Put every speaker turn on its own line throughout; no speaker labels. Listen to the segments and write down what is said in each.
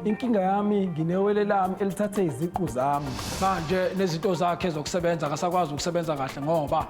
Inkinga yami nginewele lami elithathe iziqu zami.
Manje nezinto zakhe zokusebenza akasakwazi ukusebenza kahle ngoba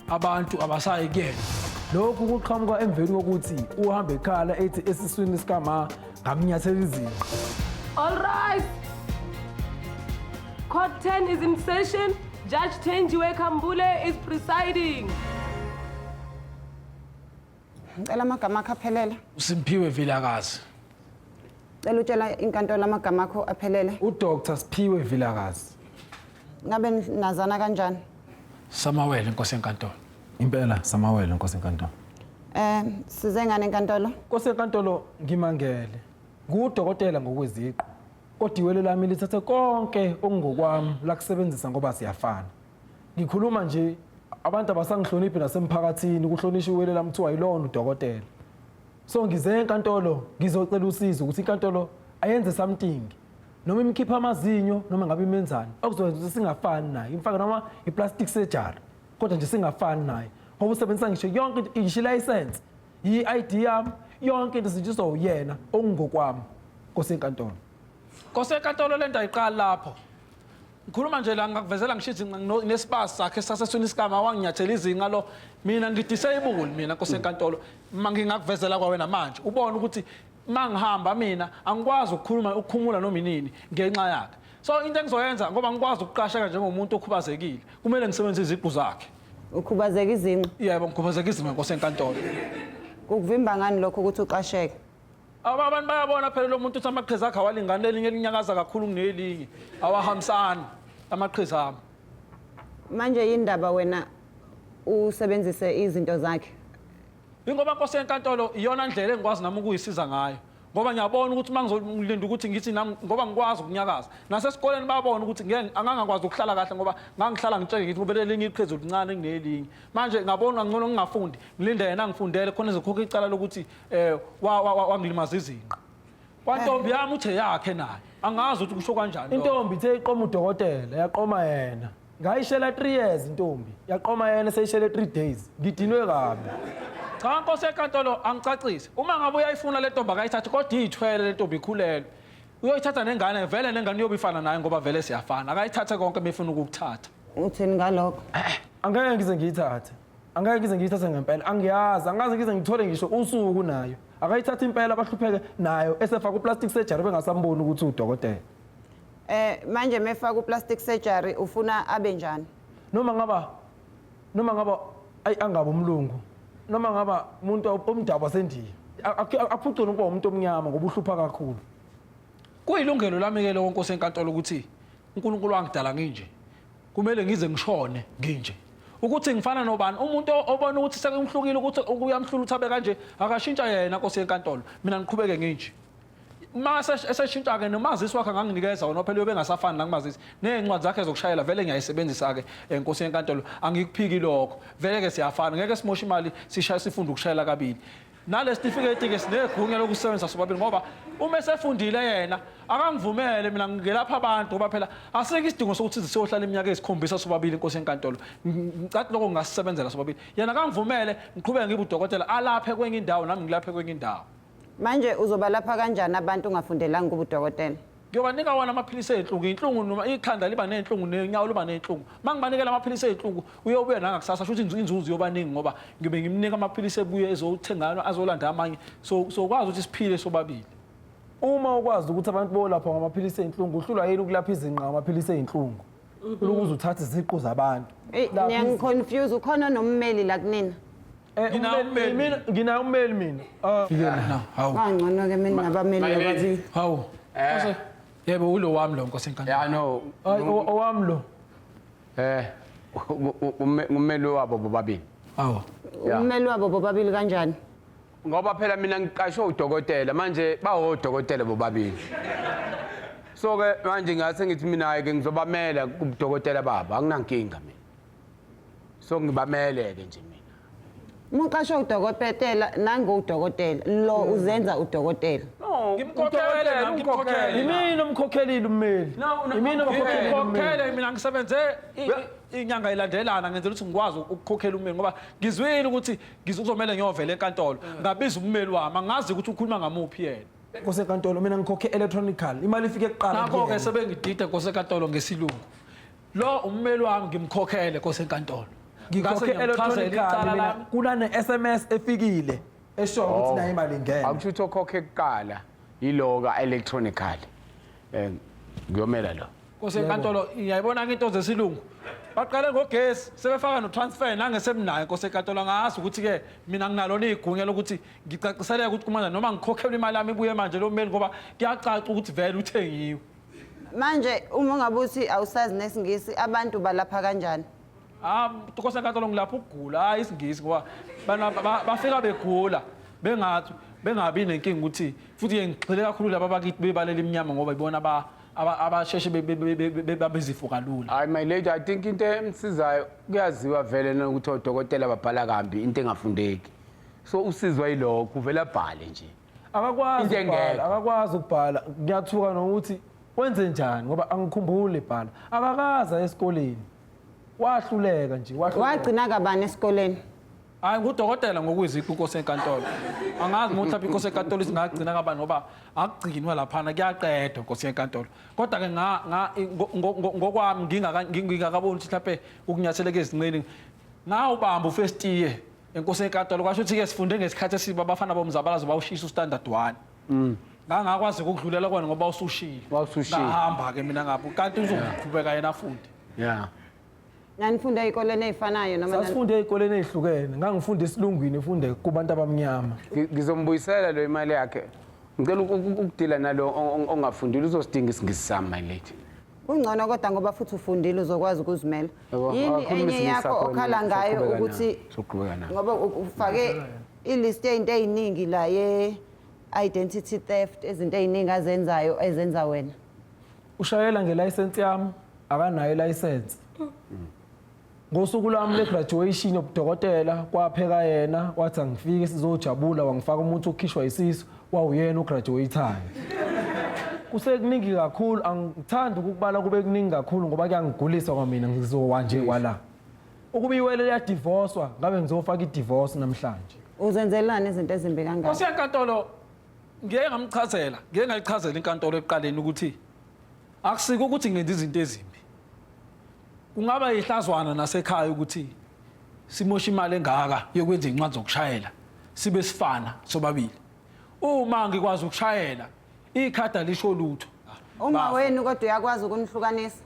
abantu abasayi kuyena.
Lokhu kuqhamuka emveni kokuthi uhambe ekhala ethi esiswini sikama ngamnyathela izinqa.
All right. Court 10 is in session. Judge Thenjiwe Khambule is presiding.
Ngicela amagama akho aphelele.
Usimphiwe Vilakazi.
Cela utshela inkantolo amagama akho aphelele.
UDr Siphiwe Vilakazi.
Ngabe nazana kanjani?
Samawele Nkosi enkantolo.
Impela Samawele Nkosi enkantolo.
Eh size ngane enkantolo?
Nkosi enkantolo ngimangele. Ngudokotela ngokweziqu. Kodwa iwele lami lithathe konke okungokwami lakusebenzisa ngoba siyafana. Ngikhuluma nje abantu abasangihloniphi nasemphakathini kuhlonishwa iwele lami kuthiwa yilona udokotela. So ngize enkantolo ngizocela usizo ukuthi inkantolo ayenze something noma imkhipha amazinyo noma ngabe imenzani okuzokwenza ukuthi singafani naye imfake noma i-plastic surgery kodwa nje singafani naye ngoba usebenzisa ngisho yonke into ngisho ilayisense i-ID yami yonke into isetshenziswa uyena okungokwami nkosi enkantolo.
Nkosi enkantolo lento ayiqali lapho. Ngikhuluma nje la ngakuvezela ngisho izinqa nesibasi sakhe saseswini isikama wanginyathela izinqa lo mina ngidisable mina nkosi enkantolo uma ngingakuvezela kwawena manje ubone ukuthi mangihamba mina angikwazi ukukhuluma ukukhumula noma inini ngenxa yakhe so into engizoyenza ngoba ngikwazi ukuqasheka njengomuntu okhubazekile kumele ngisebenzise iziqu zakhe.
Ukhubazeka izinqa?
Yebo, ngikhubazeka izinqa nkosi enkantolo.
Kukuvimba ngani lokho ukuthi uqasheke?
Abantu bayabona phela lo muntu uthi amaqhiza akhe awalingani elinye linyakaza kakhulu kunelinye awahambisani amaqhiza ami.
Manje yindaba wena usebenzise izinto zakhe?
Ingoba nkosi yenkantolo iyona ndlela engikwazi nami ukuyisiza ngayo ngoba ngiyabona ukuthi uma ngizolinda ukuthi ngithi nami ngoba ngikwazi ukunyakaza nasesikoleni babona ukuthi ngeke angangakwazi ukuhlala kahle ngoba ngangihlala ngitsheke ngithi ngoba lelinye iqhezu lincane kunelinye manje ngabona ngcono ngingafundi ngilinde yena angifundele khona ezokhokha icala lokuthi um wangilimaza izinqa kwantombi yami uthe yakhe naye angazi ukuthi kusho kanjani lokho.
Intombi ithe iqoma udokotela yaqoma yena. Ngayishela 3 years intombi yaqoma yena seyishele 3 days. Ngidinwe kabi.
Cha nkosi enkantolo angicacise. Uma ngabe uyayifuna le ntombi akayithathe kodwa iyithwele le ntombi ikhulelwe. Uyoyithatha nengane vele nengane iyobe ifana naye ngoba vele siyafana. Akayithathe konke mefuna ukukuthatha.
Uthini ngalokho?
Angeke ngize ngiyithathe. Angeke ngize ngiyithathe ngempela. Angiyazi, angaze ngize ngithole ngisho usuku nayo. Akayithathe impela abahlupheke nayo esefaka uplastic surgery bengasamboni ukuthi udokotela.
Eh manje mefaka uplastic surgery ufuna abe njani?
Noma ngaba noma ngaba ayi angabe umlungu noma ngaba umuntu omdabu waseNdiya aphucule ukuba umuntu omnyama ngoba uhlupha kakhulu.
Kuyilungelo lami ke lokho Nkosi enkantolo ukuthi uNkulunkulu wangidala nginje. Kumele ngize ngishone nginje. Ukuthi ngifana nobani umuntu obona ukuthi sekumhlukile ukuthi uyamhlula ukuthi abe kanje akashintsha yena Nkosi yenkantolo mina ngiqhubeke nginje. Uma eseshintsha-ke nomazisi wakhe anganginikeza wona phela uyobe engasafani nakumazisi ney'ncwadi zakhe zokushayela vele ngiyayisebenzisa-ke eh, nkosi yenkantolo angikuphiki lokho vele-ke siyafana ngeke simoshe imali sishaye sifunde ukushayela kabili nale sitifiketi-ke sinegunya lokusebenzisa sobabili ngoba uma esefundile yena akangivumele mina ngelapha abantu ngoba phela asikho isidingo sokuthi siyohlala iminyaka eyisikhombisa sobabili inkosi yenkantolo ngicathi lokho ngingasisebenzela sobabili yena akangivumele ngiqhubeke ngibe udokotela alaphe kwenye indawo nami ngilaphe kwenye indawo
Manje uzobalapha kanjani abantu ungafundelanga ukuba udokotela?
Ngiyobanika wona amaphilisi ey'nhlungu, iy'nhlungu noma ikhanda liba ney'nhlungu nenyawo liba ney'nhlungu. Uma ngibanikela amaphilisi ey'nhlungu uyobuya nangakusasa shuthi inzuzo iyoba ningi ngoba ngiyobe ngimnika amaphilisi ebuye ezothenga azolanda amanye. So sokwazi ukuthi siphile sobabili.
Uma ukwazi ukuthi abantu bolapha ngamaphilisi ey'nhlungu uhlulwa yini ukulapha izinqa ngamaphilisi ey'nhlungu? Ukuze uthathe iziqu zabantu.
Eyi
Lapha
niyangiconfuse ukhona nommeli la kunina.
Eh,
Nginawo
ummeli-
ummeli.
mina nginawo ummeli mina. Ah,
Na, hawu.
Kangcono ke mina nabameli
My lady.
ababili.
Hawu. Nkosi. Yebo ulo wami lo Nkosi enkantolo.
Yeah, no.
hayi, owami lo.
Eh, ummeli wabo bobabili.
Hawu.
Yeah.
Ummeli wabo bobabili kanjani?
Ngoba phela mina ngiqashwe udokotela manje bawodokotela bobabili. So ke manje ngase ngithi mina ke ngizobamela kubudokotela babo anginankinga mina. So ngibamele ke nje mina.
Uma uqashwe udokotela nangu udokotela lo uzenza udokotela.
No,
Ngimkhokhele nami, ngimkhokhele.
Yimina omkhokhelile ummeli.
No, no,
Yimina omkhokhelile ummeli.
Ngimkhokhele mina ngisebenze inyanga ilandelana ngenzela ukuthi ngikwazi ukukhokhela ummeli ngoba ngizwile ukuthi ngizomele ngiyovela enkantolo. Ngabiza ummeli wami, angazi ukuthi ukhuluma ngamuphi yena.
Nkosi enkantolo mina ngikhokhe electronical. Imali ifike kuqala.
Nakho-ke
kuyena.
sebengidida nkosi enkantolo ngesilungu. Lo ummeli wami ngimkhokhele nkosi enkantolo.
Ngikhokhe
Ngase ngiyamchazela
electronical
icala
mina
lami.
kunane SMS efikile esho ukuthi nayo imali ingena.
Akusho ukuthi okhokhe kuqala yilo ka electronically. Ngiyomela lo.
Nkosi enkantolo ngiyayibona-ke into zesilungu. Baqale ngogesi sebefaka no-transfer nangesemnayo nkosi enkantolo angazi ukuthi-ke mina nginalona igunya lokuthi ngicaciseleke ukuthi kumanje noma ngikhokhelwe imali yami ibuye manje lo mmeli ngoba kuyacaca ukuthi vele uthengiwe.
Manje uma ungabe uthi awusazi nesingisi abantu balapha kanjani?
Ah, nkosi enkantolo ngilapha ukugula, hayi isingisi ngoba bafika begula bengathi bengabi nenkinga ukuthi futhi-ke ngigxile kakhulu laba bakithi bebalela imnyama ngoba ibona abasheshe babezifo kalula.
Hayi my lady, I think into emsizayo kuyaziwa vele nokuthi odokotela babhala kambi into engafundeki. So usizwa yilokho uvela abhale nje.
Akakwazi
Into
ukubhala,
engekho.
akakwazi ukubhala. Ngiyathuka nokuthi wenze njani ngoba angikhumbuli ebhala. Akakaza esikoleni. Wahluleka nje, wahluleka.
Wagcina kabani esikoleni?
Hayi ngudokotela ngokuyiziqu inkosi enkantolo. Angazi ukuthi mhlawumbe inkosi enkantolo isingagcina kabani ngoba akugcinwa laphana kuyaqedwa inkosi enkantolo. Kodwa ke ngokwami ngingakaboni ukuthi mhlawumbe ukunyatheleka ezinqeni ngawubamba u-first year enkosi enkantolo kwasho ukuthi ke sifunde ngesikhathi esibi abafana bomzabalazo bawushisa u-standard 1. Ngangakwazi ukudlulela kona ngoba usushile.
Wawusushile.
Ngahamba ke mina ngapho kanti uzoqhubeka yena afunde.
Yeah.
Nanifunda ey'koleni ey'fanayo noma
Sasifunde ey'koleni ey'hlukene. Ngangifunda esilungwini, ngifunde kubantu abamnyama.
Ngizombuyisela lo imali yakhe. Ngicela ukudila nalo ongafundile uzosidinga isingisi sami my lady.
Kungcono kodwa ngoba futhi ufundile uzokwazi ukuzimela.
Yabo,
Yini
akhuluma
enye
isingisi
yakho
sakho wena,
okhala ngayo
soqhubeka
ukuthi
nawe, soqhubeka nawe.
ngoba ufake ilist yezinto ey'ningi la ye-identity theft, izinto ey'ningi azenzayo ezenza wena.
Ushayela ngelicense yami, akanayo ilicense. Ngosuku lwami le-graduation yobudokotela kwapheka yena wathi angifike sizojabula wangifaka umuntu okhishwa isisu wawuyena ograduate-ayo. Kusekuningi kakhulu angithandi ukukubala kube kuningi kakhulu ngoba kuyangigulisa kwamina ngizowa nje kwala. Ukuba iwele liyadivorcewa ngabe ngizofaka i-divorce namhlanje.
Uzenzelani izinto ezimbi kangaka?
Nkosi yenkantolo ngiye ngamchazela, ngiye ngayichazela inkantolo ekuqaleni ukuthi akusiko ukuthi ngenza izinto ezimbi. Kungaba yihlazwana nasekhaya ukuthi simoshe imali engaka yokwenza incwadi zokushayela sibe sifana sobabili. Uma ngikwazi ukushayela ikhadi alisho lutho.
Uma wenu kodwa uyakwazi ukunihlukanisa.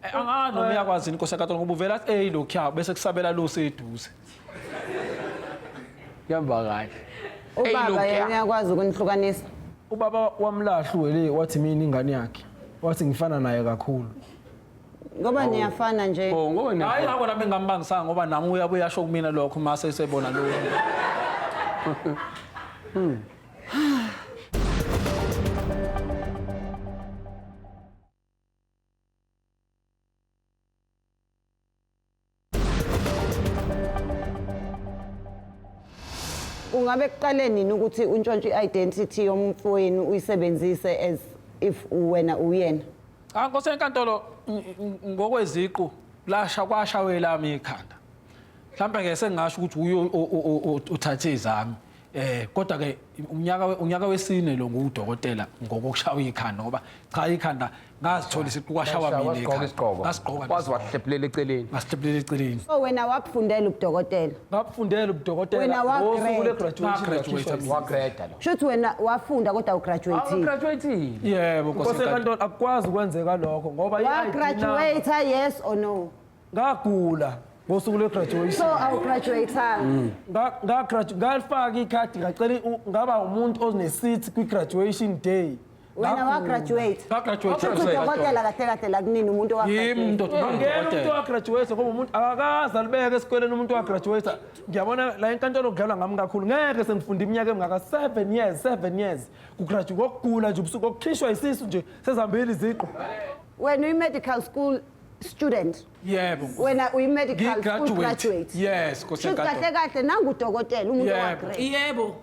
Angazi noma uyakwazi inkosi enkantolo ngoba uvela athi hey lokhuya bese kusabela lo seduze.
Kuhamba kahle.
Ubaba
lokhuya.
yena uyakwazi ukunihlukanisa.
Ubaba wamlahla uwele wathi mina ingane yakhe wathi ngifana naye kakhulu.
Ngoba niyafana nje.
Oh ngoba
Hayi ngakho nami ngingambangisanga ngoba nami uyabuya asho kumina lokho mase esebona lo.
Ungabe kuqale nini ukuthi untshontshe i-identity yomfowenu uyisebenzise as if wena uyena?
Cha Nkosi enkantolo ngokweziqu lasha kwashawe lami ikhanda. Mhlambe ke sengingasho ukuthi uyo uthathe izami. Kodwa ke unyaka wesine lo ngudokotela ngokushawa ikhanda ngoba cha ikhanda ngazithola isiqu kwashawa mina
Wasigqoka
ikhanda.
isigqoko.
Ngasigqoka.
Waze wahlephulela eceleni.
Ngasihlephulela eceleni.
So wena wakufundela ubudokotela.
Ngakufundela ubudokotela
Wena
ngosuku
wa-grad.
le-graduation
Nga-graduate.
ngakhishwa isisu.
Wagreda lo.
Shuthi wena wafunda kodwa ugraduate.
Awugraduate.
Yebo Nkosi
Nkosi
enkantolo.
enkantolo akukwazi ukwenzeka lokho ngoba i-ID number-
Wagraduate yes or no?
Ngagula ngosuku lwe-graduation.
So awugraduate-anga.
Ngalifaka ikhadi ngacela ngaba umuntu one-seat kwi-graduation day.
Wena
Ngagula.
wagraduate.
Ngagraduate.
Shuthi udokotela kahle kahle la kunini umuntu
Yimi umuntu
Angena umuntu
odokotela.
owagraduate ngoba umuntu akakaze alibeke esikoleni umuntu owagraduate. Ngiyabona la enkantolo kudlalwa ngami kakhulu. Ngeke sengifunde iminyaka emingaka 7 years, 7 years. Kugraduate kokugula nje ubusuku okukhishwa isisu nje sezambili iziqu.
Wena uyi-medical school student.
Yebo.
Wena uyi-medical school
Ngi-graduate.
graduate.
Yes, Nkosi
Shuthi
enkantolo.
kahle kahle nangudokotela umuntu
Yebo.
owagrade.
Yebo.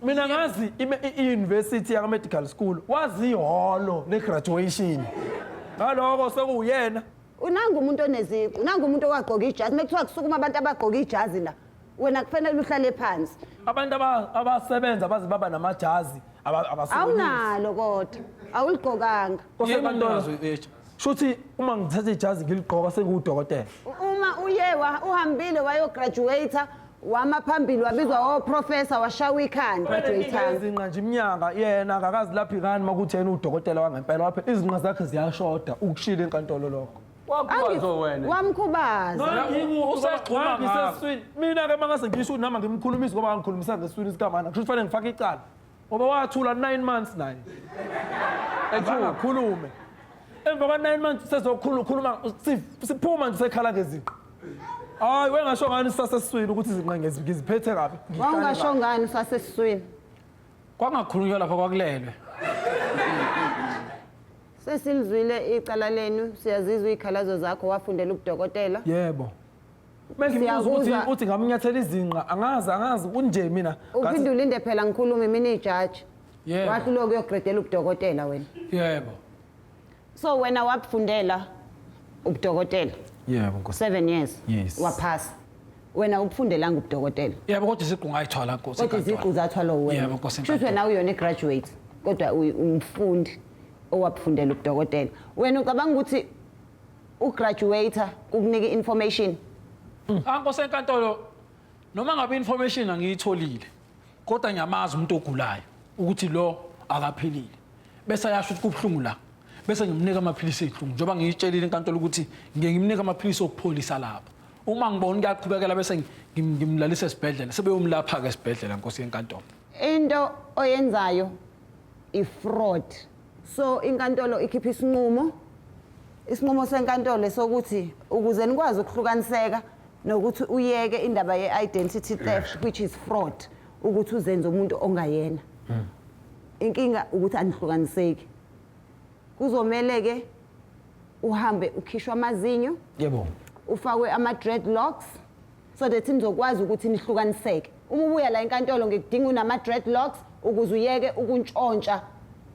Mina ngazi i-university yaka medical school wazi ihholo le-graduation. Ngaloko sekuwuyena.
Unanga umuntu oneziqu, unanga umuntu owagqoka ijazi. Mekuthiwa kusukuma abantu abagqoka ijazi la, wena kufanele uhlale phansi.
Abantu abasebenza baze baba namajazi abasebenzisi.
Awunalo kodwa, awuligqokanga.
Nkosi
Yebo,
yenkantolo,
nginazo ijazi.
shuthi uma ngithatha ijazi ngiligqoka sengiwudokotela.
Uma uye uhambile wayograduate, wama phambili wabizwa oprofessor, washawa ikhanda, graduate.
Izinqa nje iminyaka yena akakazi laphi kani makuthi yena udokotela wangempela waphela izinqa zakhe ziyashoda ukushila enkantolo lokho.
Wakwazi wena.
Wamkhubaza.
Usegxuma ngakho.
Ngiseswini mina ke mangase ngisho ukuthi nami ngimkhulumisi ngoba ngikhulumisa ngeswini sikamana kusho ukuthi fanele ngifake icala ngoba wathula 9 months naye angakhulume emva kwa-9 months sezokhuluma siphuma nje sekhala ngezinqa. Hayi wengasho ngani sisasesiswini ukuthi izinqa ngiziphethe kabi.
Wawungasho ngani usasesiswini?
Kwangakhulunywa lapha, kwakulelwe.
Sesilizwile icala lenu, siyazizwa iy'khalazo zakho, wafundela ubudokotela.
Yebo. Mengimbuza ukuthi
Siyakuzwa.
uthi ngamnyathela izinqa angazi kunje mina.
Uphinde ulinde phela ngikhulume mina ijaji.
Yebo.
Wahlulwa ukuyogredela ubudokotela wena.
Yebo.
So wena wabufundela ubudokotela
Yebo Nkosi.
7 years.
Yes.
Waphasa. Wena ubufundelanga ubudokotela.
Yebo, kodwa iziqu ngayithwala nkosi
Kodwa iziqu
enkantolo.
zathwalwa wena.
Yebo, Nkosi
Kusho ukuthi wena uyona i-graduate kodwa umfundi owabufundela ubudokotela. Wena ucabanga ukuthi ugraduate kukunika i-information?
Ah, nkosi enkantolo, noma ngabe information angiyitholile, kodwa ngiyamazi umuntu ogulayo ukuthi lo akaphilile. Bese ayasho ukuthi kubuhlungu la. Bese ngimnika amaphilisi ezinhlungu njengoba ngiyitshelile enkantolo ukuthi ngeke ngimnike amaphilisi okupholisa lapha. Uma ngibona kuyaqhubekela bese ngimlalisa esibhedlela, sebeyomlapha-ke esibhedlela nkosi yenkantolo.
Into oyenzayo i-fraud. So inkantolo ikhipha isinqumo. Isinqumo senkantolo sokuthi ukuze nikwazi ukuhlukaniseka nokuthi uyeke indaba ye-identity theft, which is fraud, ukuthi uzenze umuntu ongayena. Inkinga ukuthi anihlukaniseki. Kuzomele ke uhambe ukhishwa amazinyo,
Yebo.
ufakwe ama-dreadlocks so that nizokwazi ukuthi nihlukaniseke. Uma ubuya la enkantolo ngikudinga unama-dreadlocks ukuze uyeke ukuntshontsha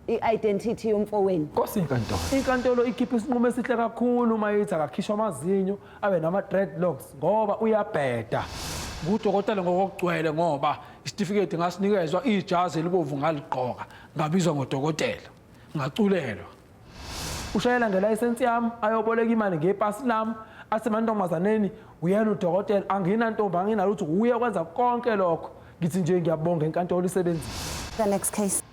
i-identity yomfowenu.
Nkosi inkantolo. Inkantolo ikhipha isinqumo esihle kakhulu uma ithi akakhishwa amazinyo abe nama-dreadlocks ngoba uyabheda.
Ngudokotela ngokugcwele ngoba isitifiketi ngasinikezwa, ijazi elibovu ngaligqoka, ngabizwa ngodokotela, ngaculelwa.
Ushayela ngelayisensi yami ayoboleka imali ngepasi lami athi emantombazaneni uyena udokotela, anginantombi anginalutho, uye kwenza konke lokho. Ngithi nje ngiyabonga inkantolo isebenzile.
The next case.